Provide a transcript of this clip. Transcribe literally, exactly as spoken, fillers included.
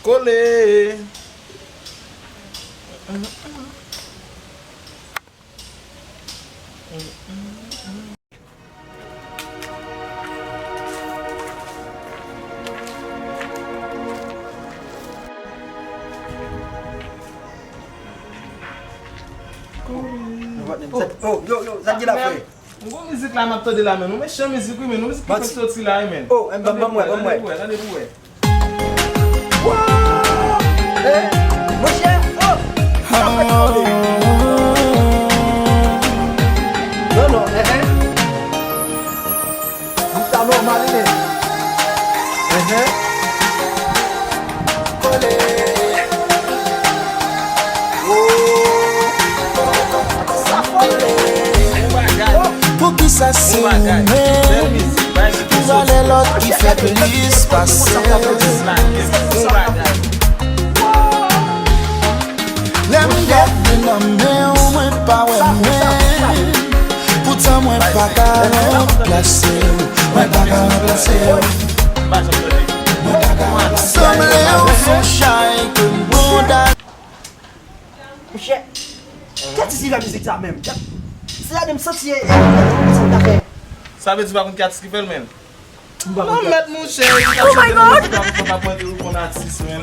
Kole. Oh, yo, yo, sa ki la, frè? M gon mizik la m ap tande la, men. Yon mechan mizik, wi, men. Yon mizik ki fèk soti la, wi, men. Oh, ban m wè, ban m wè. Tande pou wè, tande pou wè. Monchè, oh! Sa fèk tande. Non, non, eh, eh. Sa nòmal, wi, men. Eh, eh. Kole. Oh. Sa fò. Poukisa se ou menm? Ki valè lòt ki fè plis pase w? Lè m gade nan men w, mwen pa wè mwen. Poutan mwen pa ka ranplase w. Mwen pa ka ranplase w. Mwen pa ka ranplase w. Sanble w s on chay ke m kondane. Monchè, ki atis ki fè mizik sa menm? Se la menm santi e e sa w ta fè. Sa vle di pa konn ki atis ki fè l, men. Non, mèt monchè, edikasyon te nan mizik la pou fè pa pwente ou konn atis, men.